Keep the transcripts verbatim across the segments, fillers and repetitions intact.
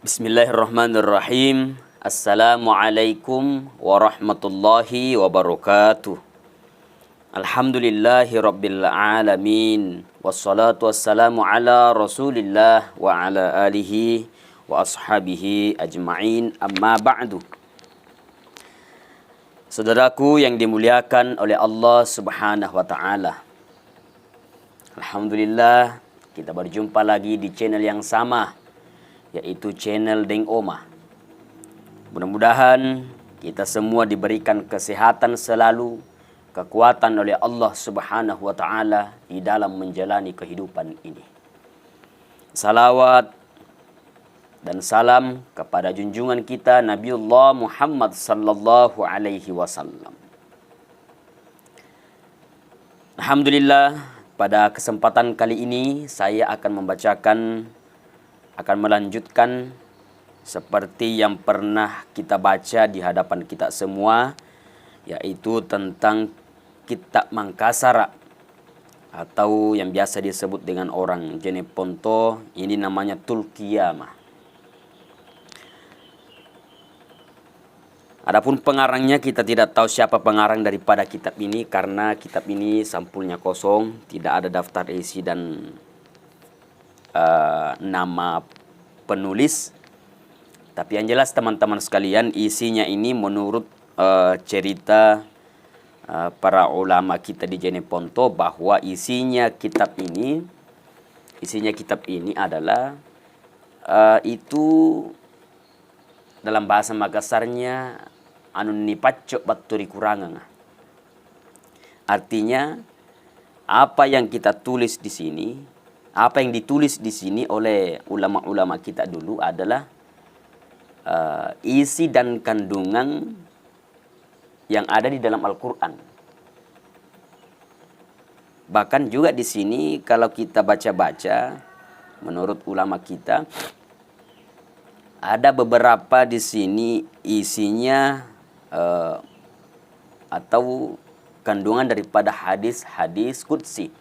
Bismillahirrahmanirrahim. Assalamualaikum warahmatullahi wabarakatuh. Alhamdulillahi rabbil alamin. Wassalatu wassalamu ala Rasulillah wa ala alihi wa ashabihi ajma'in. Amma ba'du. Saudaraku yang dimuliakan oleh Allah Subhanahu wa Ta'ala. Alhamdulillah, kita berjumpa lagi di channel yang sama, yaitu channel Deng Oma. Mudah-mudahan kita semua diberikan kesehatan selalu, kekuatan oleh Allah Subhanahu wa Ta'ala di dalam menjalani kehidupan ini. Salawat dan salam kepada junjungan kita Nabiullah Muhammad sallallahu alaihi wasallam. Alhamdulillah, pada kesempatan kali ini saya akan membacakan, akan melanjutkan seperti yang pernah kita baca di hadapan kita semua, yaitu tentang Kitab Mangkasara, atau yang biasa disebut dengan orang Jeneponto, ini namanya Tul Qiyamah. Adapun pengarangnya, kita tidak tahu siapa pengarang daripada kitab ini, karena kitab ini sampulnya kosong, tidak ada daftar isi dan, eh, nama penulis. Tapi yang jelas, teman-teman sekalian, isinya ini menurut, eh, cerita, eh, para ulama kita di Jeneponto, bahwa isinya kitab ini, isinya kitab ini adalah, eh, itu dalam bahasa Makassarnya, anu nipacco' battu ri kuranganga. Artinya, apa yang kita tulis di sini, apa yang ditulis di sini oleh ulama-ulama kita dulu adalah, eh, isi dan kandungan yang ada di dalam Al-Quran. Bahkan juga di sini, kalau kita baca-baca, menurut ulama kita, ada beberapa di sini isinya, eh, atau kandungan daripada hadis-hadis qudsi.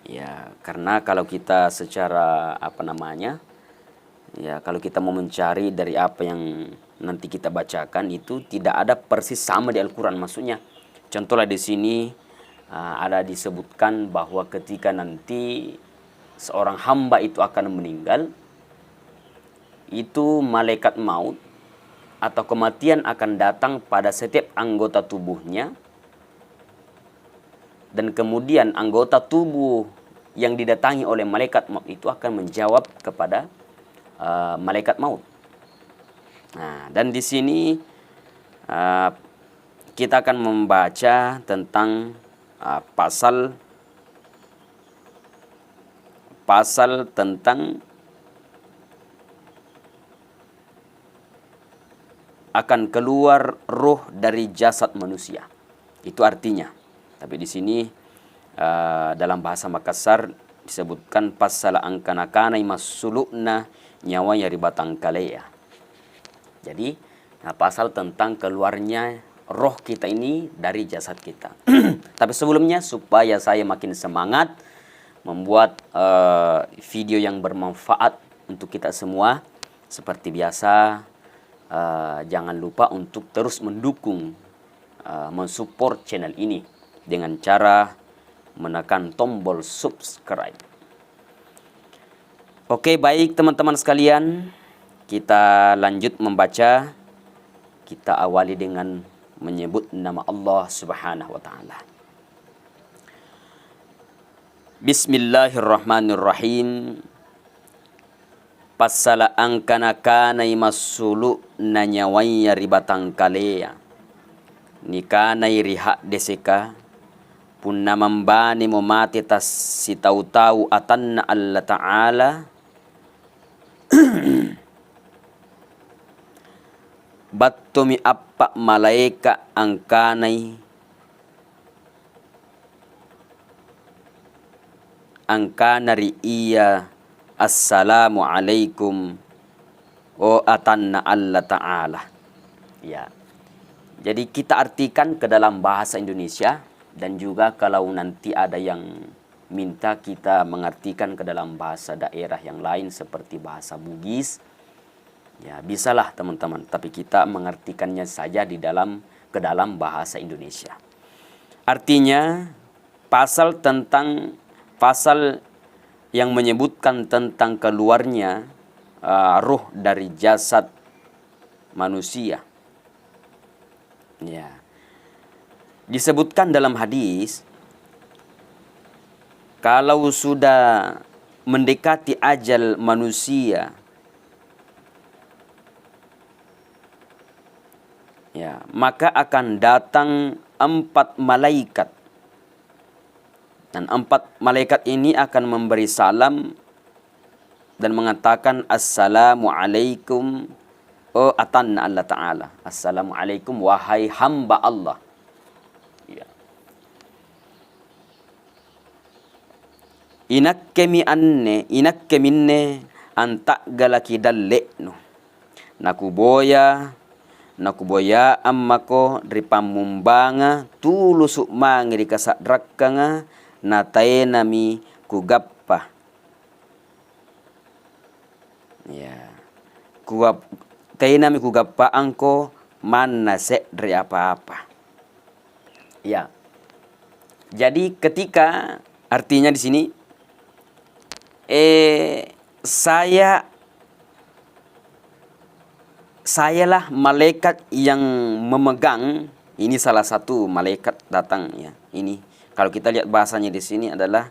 Ya, karena kalau kita secara, apa namanya, ya, kalau kita mau mencari dari apa yang nanti kita bacakan, itu tidak ada persis sama di Al-Quran. Maksudnya, contohlah di sini, ah, ada disebutkan bahwa ketika nanti seorang hamba itu akan meninggal, itu malaikat maut atau kematian akan datang pada setiap anggota tubuhnya, dan kemudian anggota tubuh yang didatangi oleh malaikat maut itu akan menjawab kepada, eh, malaikat maut. Nah, dan di sini, eh, kita akan membaca tentang, eh, pasal, pasal tentang akan keluar roh dari jasad manusia. Itu artinya. Tapi di sini, eh, dalam bahasa Makassar disebutkan passala angkana-kanai massulu'na nyawaya ri batangkalea. Jadi, nah, pasal tentang keluarnya roh kita ini dari jasad kita. Tapi sebelumnya, supaya saya makin semangat membuat, eh, video yang bermanfaat untuk kita semua, seperti biasa, eh, jangan lupa untuk terus mendukung, eh, mensupport channel ini dengan cara menekan tombol subscribe. Oke, baik teman-teman sekalian, kita lanjut membaca. Kita awali dengan menyebut nama Allah Subhanahu wa Ta'ala. Bismillahirrahmanirrahim. Passala angkana-kanai massulu'na nyawaya ri batangkalea. Nikanai ri ha'deseka, "Punna mambanimo mate tassitau-tau atanNa Allata'ala, battumi appa' malaeka' angkanai, angkana ri ia, 'Assalamu alaikum, o atanNa Allata'ala.'" Ya. Jadi, kita artikan ke dalam bahasa Indonesia, dan juga kalau nanti ada yang minta kita mengartikan ke dalam bahasa daerah yang lain seperti bahasa Bugis, Ya, bisalah teman-teman, tapi kita mengartikannya saja di dalam, ke dalam bahasa Indonesia. Artinya, pasal tentang, pasal yang menyebutkan tentang keluarnya, eh, roh dari jasad manusia. Ya. Disebutkan dalam hadis, kalau sudah mendekati ajal manusia, ya, maka akan datang empat malaikat. Dan empat malaikat ini akan memberi salam dan mengatakan, "Assalamualaikum, oh atanna Allah Ta'ala. Assalamualaikum, wahai hamba Allah." Ya. "Inakkemi anne, inakkeminne anta'galaki dalle'nu. Nakuboya, nakuboyaang mako ri pammumbanga tulusu' mange ri kasa'rakkanga, na taenami kugappa." Ya. Kuap-, tenami kugappaangko manna se're apa-apa. Ya. Jadi ketika, artinya di sini, eh, saya, sayalah malaikat yang memegang, ini salah satu malaikat datang ya. Ini kalau kita lihat bahasanya di sini adalah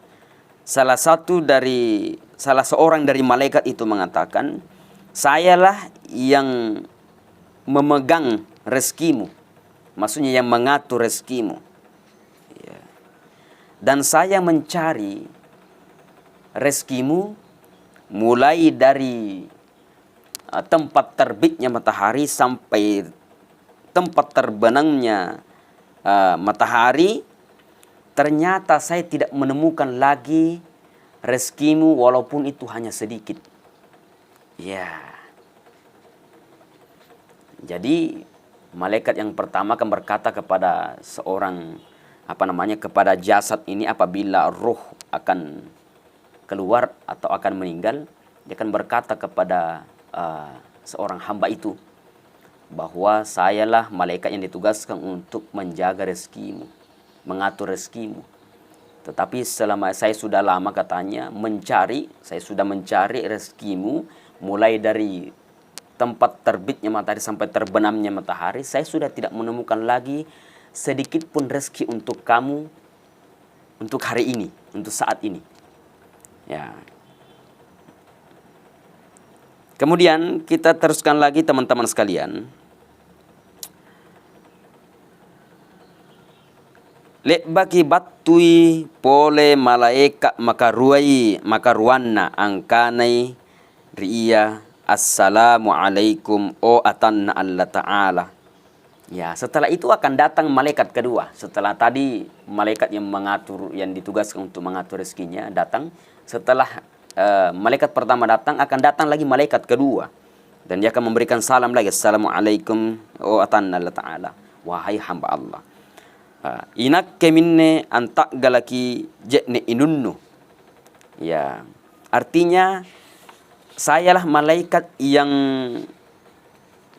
salah satu dari, salah seorang dari malaikat itu mengatakan, "Sayalah yang memegang rezekimu," maksudnya yang mengatur rezekimu. Ya. "Dan saya mencari rezekimu mulai dari, eh, tempat terbitnya matahari sampai tempat terbenamnya, eh, matahari, ternyata saya tidak menemukan lagi rezekimu, walaupun itu hanya sedikit." Ya. Jadi, malaikat yang pertama akan berkata kepada seorang, apa namanya, kepada jasad ini, apabila roh akan keluar atau akan meninggal, dia akan berkata kepada, eh, seorang hamba itu, bahwa sayalah malaikat yang ditugaskan untuk menjaga rezekimu, mengatur rezekimu. Tetapi selama saya sudah lama katanya mencari, saya sudah mencari rezekimu mulai dari tempat terbitnya matahari sampai terbenamnya matahari, saya sudah tidak menemukan lagi sedikit pun rezeki untuk kamu, untuk hari ini, untuk saat ini. Ya. Kemudian kita teruskan lagi, teman-teman sekalian. Le'baki battui pole malaeka' makaruai-, makaruanna angkanai ri ia, "Assalamualaikum, o atanNa Allata'ala." Ya, setelah itu akan datang malaikat kedua. Setelah tadi malaikat yang mengatur, yang ditugaskan untuk mengatur rezekinya datang, setelah, eh, malaikat pertama datang, akan datang lagi malaikat kedua. Dan dia akan memberikan salam lagi, "Assalamualaikum, o atanNa Allata'ala, wahai hamba Allah. Ah, inakke minne anta'galaki je'ne' inunnu." Ya, artinya, sayalah malaikat yang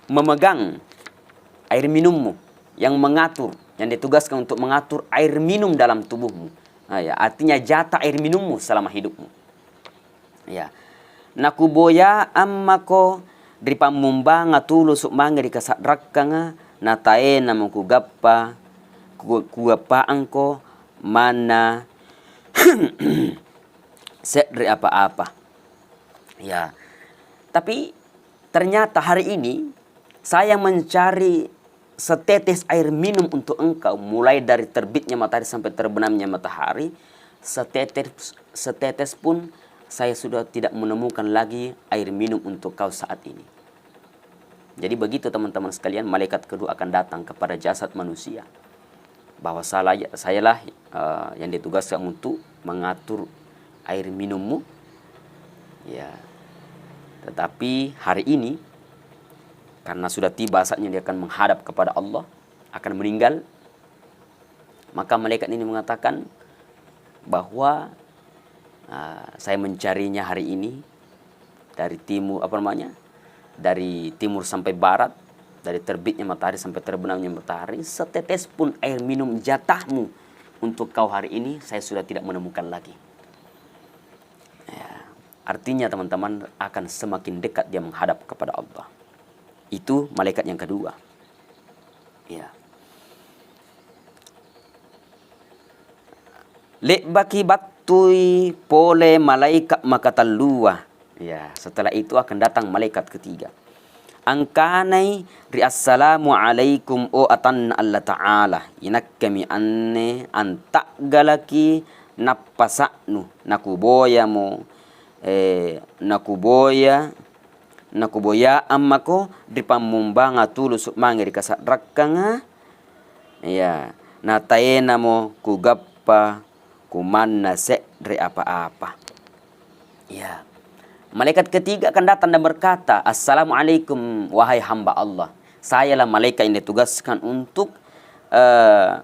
memegang air minummu, yang mengatur, yang ditugaskan untuk mengatur air minum dalam tubuhmu. Nah, ya, artinya jatah air minummu selama hidupmu. Ya. Nakuboyaang mako ri pammumbanga tulusu' mange ri kasa'rakkanga, nataenamo kugappa, ku-, kugappaangko manna se're apa-apa. Ya. Tapi ternyata hari ini saya mencari setetes air minum untuk engkau, mulai dari terbitnya matahari sampai terbenamnya matahari, setetes, setetes pun saya sudah tidak menemukan lagi air minum untuk kau saat ini. Jadi begitu, teman-teman sekalian, malaikat kedua akan datang kepada jasad manusia, bahwa salah, sayalah, eh, yang ditugaskan untuk mengatur air minummu. Ya. Tetapi hari ini, karena sudah tiba saatnya dia akan menghadap kepada Allah, akan meninggal, maka malaikat ini mengatakan bahwa, ah, "Saya mencarinya hari ini dari timur," apa namanya, dari timur sampai barat, dari terbitnya matahari sampai terbenamnya matahari, setetes pun air minum jatahmu untuk kau hari ini, saya sudah tidak menemukan lagi. Ya, artinya, teman-teman, akan semakin dekat dia menghadap kepada Allah. Itu malaikat yang kedua. Ya. Le'baki battui pole malaeka' makatallua. Ya, setelah itu akan datang malaikat ketiga. Angkanai ri, "Assalamualaikum, o atanna Allata'ala. Inakkemi anne anta'galaki nappasa'nu, nakuboyamo, eh, nakuboya, nakuboyaang mako ri pammumbanga tulusu' mange ri kasa'rakkanga." Iya, na taenamo kugappa kumanna se're apa-apa. Iya. Malaikat ketiga akan datang dan berkata, "Assalamualaikum, wahai hamba Allah. Sayalah malaikat yang ditugaskan untuk, eh,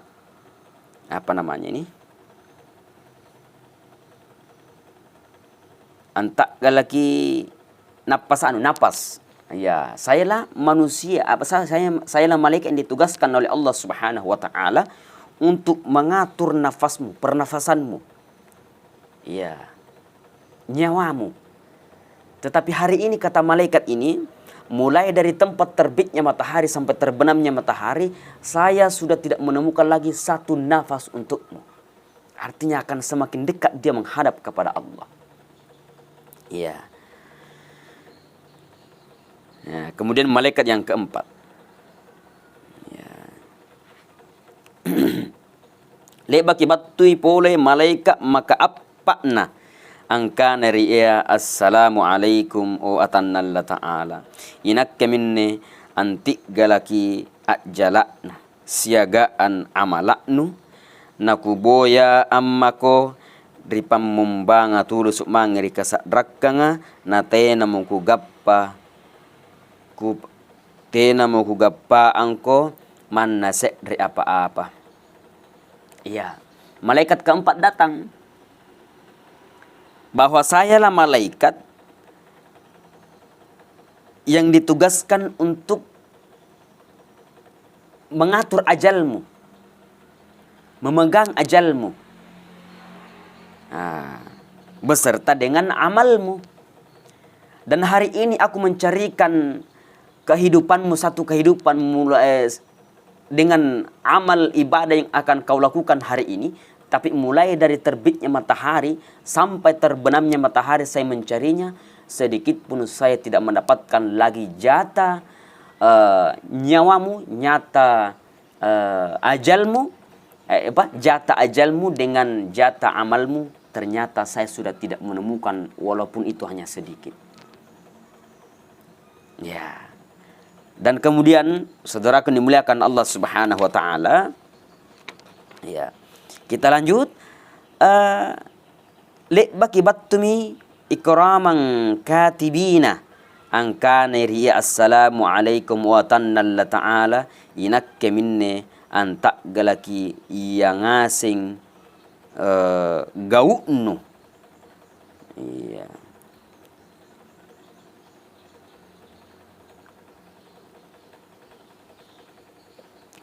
apa namanya ini? Anta'galaki nappasa anu, napas. Ya, sayalah manusia, apa, sa-, saya, sayalah malaikat yang ditugaskan oleh Allah Subhanahu wa Ta'ala untuk mengatur nafasmu, pernafasanmu. Ya, nyawamu. Tetapi hari ini, kata malaikat ini, mulai dari tempat terbitnya matahari sampai terbenamnya matahari, saya sudah tidak menemukan lagi satu nafas untukmu." Artinya akan semakin dekat dia menghadap kepada Allah. Iya. Ya, kemudian malaikat yang keempat. Ya. Le'baki battui pole malaeka' maka appa'na angkana ri ia, "Assalamualaikum, o atanna Allata'ala. Inakke minne anti'galaki a'jala'na siagang amala'nu, nakuboyaang mako ri pammumbanga tulusu' mange ri kasa'rakkanga, na tenamo kugappa, ku-, tenamo kugappaangko manna se're apa-apa." Iya, malaikat keempat datang, bahwa sayalah malaikat yang ditugaskan untuk mengatur ajalmu, memegang ajalmu, ah, beserta dengan amalmu. Dan hari ini aku mencarikan kehidupanmu, satu kehidupan mulai, eh, dengan amal ibadah yang akan kau lakukan hari ini, tapi mulai dari terbitnya matahari sampai terbenamnya matahari saya mencarinya, sedikit pun saya tidak mendapatkan lagi jatah, eh, nyawamu, nyata, eh, ajalmu, eh, apa, jatah ajalmu dengan jatah amalmu, ternyata saya sudah tidak menemukan, walaupun itu hanya sedikit. Ya. Dan kemudian, saudaraku dimuliakan Allah Subhanahu wa Ta'ala, ya. Kita lanjut, eh, le'baki battumi ikraman katibina, angkanai ri ia, "Assalamualaikum, o atanna Allata'ala, inakke minne anta'galaki ia ngaseng, eh, gau'nu." Iya.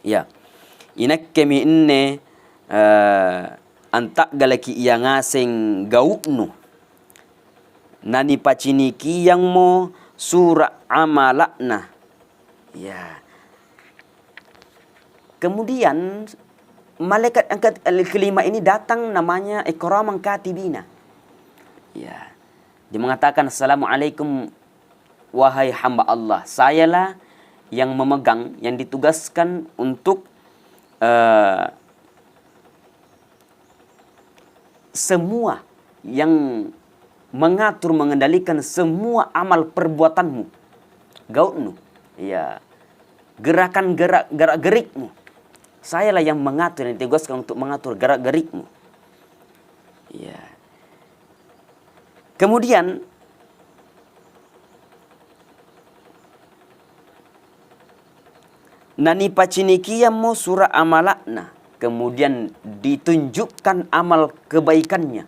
Ya. Inakkemi inne, eh, anta'galaki ia ngaseng gau'nu. Nanipacinikiangmo sura' amala'na. Ya. Kemudian, malaikat yang ke-, kelima ini datang, namanya ikraman katibina. Ya. Dia mengatakan, "Assalamualaikum, wahai hamba Allah. Sayalah yang memegang, yang ditugaskan untuk, eh, semua, yang mengatur, mengendalikan semua amal perbuatanmu, gau'nu, ya, gerakan gerak, gerak-gerikmu. Sayalah yang mengatur, yang ditugaskan untuk mengatur gerak-gerikmu." Ya. Kemudian, nanipacinikiammo sura' amala'na, kemudian ditunjukkan amal kebaikannya,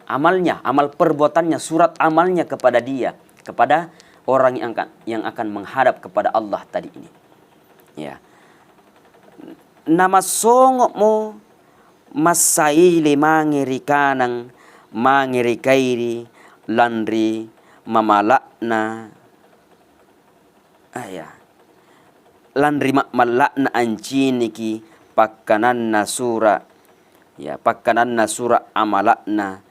amalnya, amal perbuatannya, surat amalnya kepada dia, kepada orang yang akan, yang akan menghadap kepada Allah tadi ini. Ya. Namassongo'mo massaile mange ri kanang, mange ri kairi, lanri mamala'na, ah, ya, lanri ma'malla'na anciniki pakkananna sura', ya, pakkananna sura' amala'na,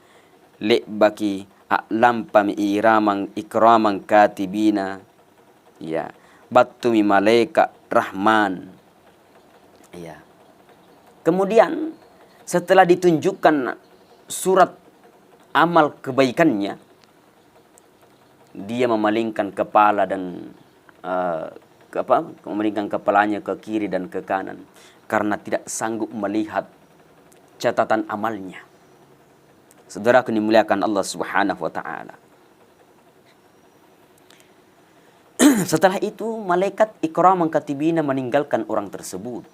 le'baki a'lampami iramang, ikramang katibina, ya, battumi malaeka' Rahman. Ya. Kemudian, setelah ditunjukkan surat amal kebaikannya, dia memalingkan kepala dan, eh, ke apa, memalingkan kepalanya ke kiri dan ke kanan karena tidak sanggup melihat catatan amalnya. Saudaraku dimuliakan Allah Subhanahu wa Ta'ala. Setelah itu, malaikat ikramang katibina meninggalkan orang tersebut.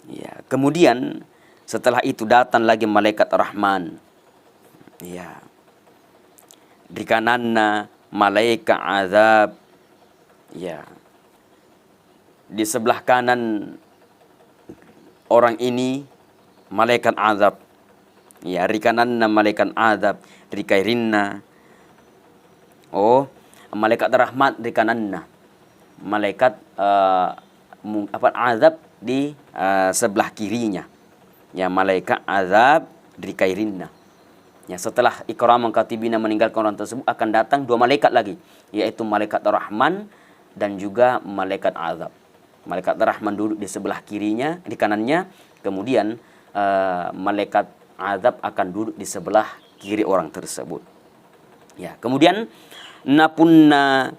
Ya, kemudian setelah itu datang lagi malaikat Rahman. Ya. Ri kananna malaeka' azab. Ya. Di sebelah kanan orang ini malaikat azab. Ya, ri kananna malaikat azab, ri kairinna, oh, malaikat rahmat ri kananna. Malaikat, eh, mu-, apa, azab di, eh, sebelah kirinya. Ya, malaikat azab ri kairinna. Ya, setelah ikramang katibina meninggalkan orang tersebut, akan datang dua malaikat lagi, yaitu malaikat rahman dan juga malaikat azab. Malaikat rahman duduk di sebelah kirinya, di kanannya, kemudian, eh, malaikat azab akan duduk di sebelah kiri orang tersebut. Ya, kemudian napunna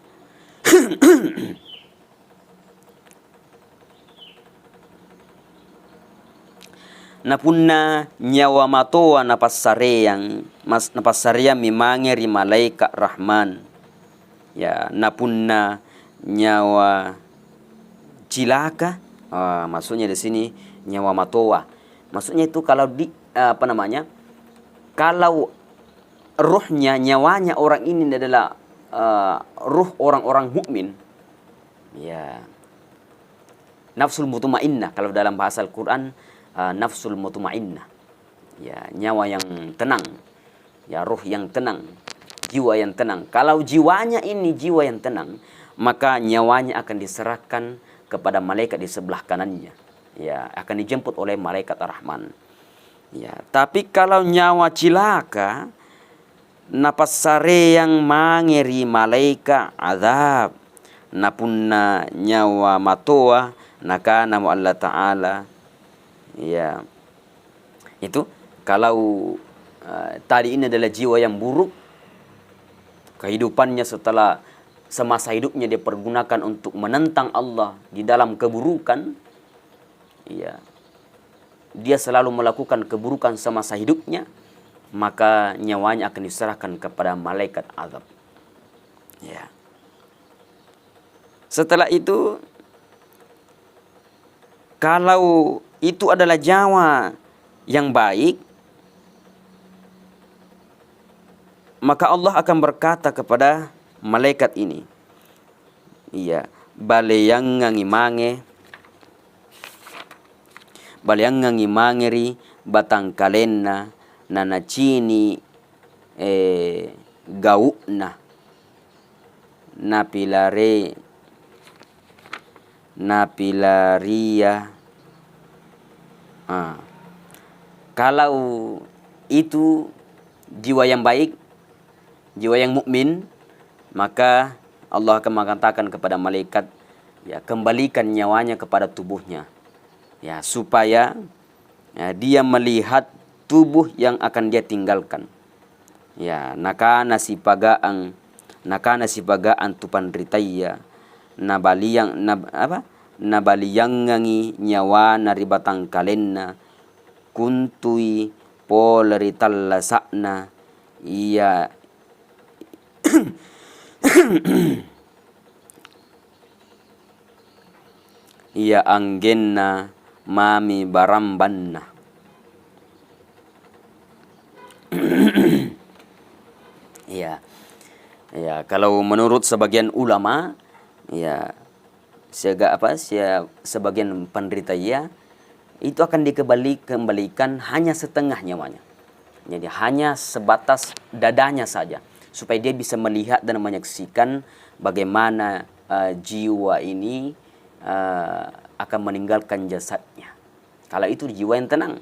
Na punna nyawa matoa napassareang, mas-, napassareammi mange ri malaeka' Rahman. Ya, na punna nyawa cilaka, ah, maksudnya di sini nyawa matoa. Maksudnya itu kalau di, apa namanya, kalau ruhnya, nyawanya orang ini adalah, eh, ruh orang-orang mukmin, ya, nafsul mutmainnah, kalau dalam bahasa Al-Quran, eh, nafsul mutmainnah. Ya, nyawa yang tenang, ya, ruh yang tenang, jiwa yang tenang. Kalau jiwanya ini jiwa yang tenang, maka nyawanya akan diserahkan kepada malaikat di sebelah kanannya. Ya, akan dijemput oleh malaikat Rahman. Ya, tapi kalau nyawa cilaka, napassareang mange ri malaeka' azab. Na punna nyawa matoa, nakanamo Allata'ala, ya, itu kalau, eh, tadi ini adalah jiwa yang buruk, kehidupannya setelah semasa hidupnya dia pergunakan untuk menentang Allah di dalam keburukan, iya, dia selalu melakukan keburukan semasa hidupnya, maka nyawanya akan diserahkan kepada malaikat azab. Ya. Setelah itu, kalau itu adalah nyawa yang baik, maka Allah akan berkata kepada malaikat ini, iya, baleangangi mange, baleangangi mange ri batangkalenna, nanacini', eh, gau'na, napilare-, napilaria. Ah. Kalau itu jiwa yang baik, jiwa yang mukmin, maka Allah akan mengatakan kepada malaikat, ya, kembalikan nyawanya kepada tubuhnya. Ya, supaya, ya, dia melihat tubuh yang akan dia tinggalkan. Ya, nakana sipagaang, nakana sipagaang tu panritaya, nabaliang-, nab-, apa? Nabaliangangi nyawana ri batangkalenna, kuntui pole ri tallasa'na, iya, iya anggenna mami barambanna. Iya. Ya, kalau menurut sebagian ulama, ya, siaga-, apa, sia-, sebagian panritaya, itu akan dikebali-, kembalikan hanya setengah nyawanya. Jadi, hanya sebatas dadanya saja, supaya dia bisa melihat dan menyaksikan bagaimana, eh, jiwa ini, eh, akan meninggalkan jasadnya. Kalau itu jiwa yang tenang.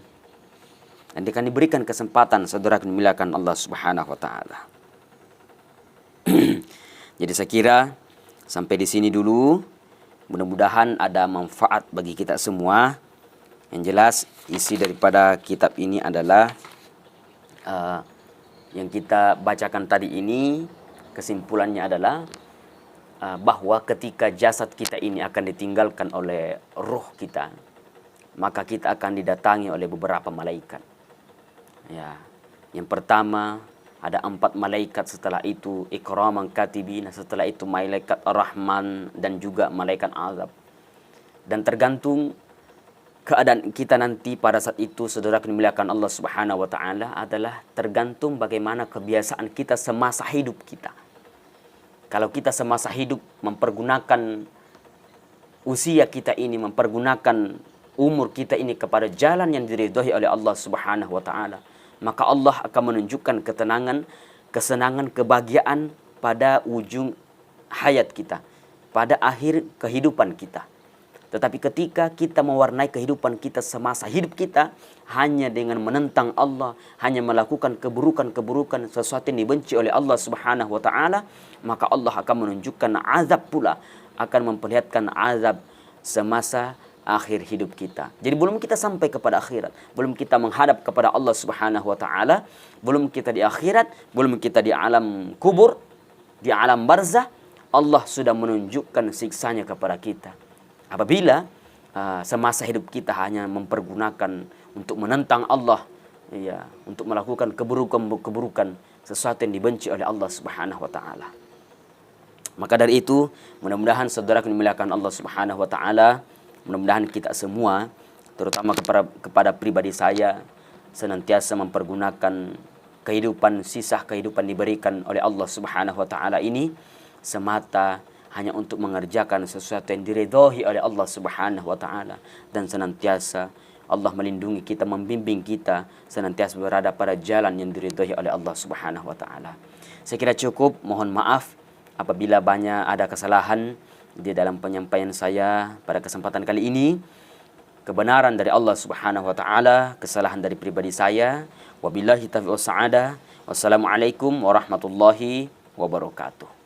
Dan dia akan diberikan kesempatan, saudara yang dimuliakan Allah Subhanahu wa Ta'ala. Jadi, saya kira sampai di sini dulu. Mudah-mudahan ada manfaat bagi kita semua. Yang jelas, isi daripada kitab ini adalah, eh, yang kita bacakan tadi ini, kesimpulannya adalah, eh, bahwa ketika jasad kita ini akan ditinggalkan oleh roh kita, maka kita akan didatangi oleh beberapa malaikat. Ya, yang pertama, ada empat malaikat, setelah itu ikraman katibin, setelah itu malaikat rahman, dan juga malaikat azab. Dan tergantung keadaan kita nanti pada saat itu, saudara yang dimuliakan Allah Subhanahu wa Ta'ala, adalah tergantung bagaimana kebiasaan kita semasa hidup kita. Kalau kita semasa hidup mempergunakan usia kita ini, mempergunakan umur kita ini kepada jalan yang diridhoi oleh Allah Subhanahu wa Ta'ala, maka Allah akan menunjukkan ketenangan, kesenangan, kebahagiaan pada ujung hayat kita, pada akhir kehidupan kita. Tetapi ketika kita mewarnai kehidupan kita semasa hidup kita hanya dengan menentang Allah, hanya melakukan keburukan-keburukan, sesuatu yang dibenci oleh Allah Subhanahu wa Ta'ala, maka Allah akan menunjukkan azab pula, akan memperlihatkan azab semasa akhir hidup kita. Jadi, belum kita sampai kepada akhirat, belum kita menghadap kepada Allah Subhanahu wa Ta'ala, belum kita di akhirat, belum kita di alam kubur, di alam barzah, Allah sudah menunjukkan siksanya kepada kita. Apabila, ah, semasa hidup kita hanya mempergunakan untuk menentang Allah, ya, untuk melakukan keburukan-keburukan, sesuatu yang dibenci oleh Allah Subhanahu wa Ta'ala. Maka dari itu, mudah-mudahan, saudaraku yang dimuliakan Allah Subhanahu wa Ta'ala, mudah-mudahan kita semua, terutama kepada, kepada pribadi saya, senantiasa mempergunakan kehidupan, sisa kehidupan diberikan oleh Allah Subhanahu wa Ta'ala ini semata hanya untuk mengerjakan sesuatu yang diridhoi oleh Allah Subhanahu wa Ta'ala, dan senantiasa Allah melindungi kita, membimbing kita senantiasa berada pada jalan yang diridhoi oleh Allah Subhanahu wa Ta'ala. Saya kira cukup, mohon maaf apabila banyak ada kesalahan di dalam penyampaian saya pada kesempatan kali ini. Kebenaran dari Allah Subhanahu wa Ta'ala, kesalahan dari pribadi saya. Wabillahi taufiq was sa'adah. Wassalamualaikum warahmatullahi wabarakatuh.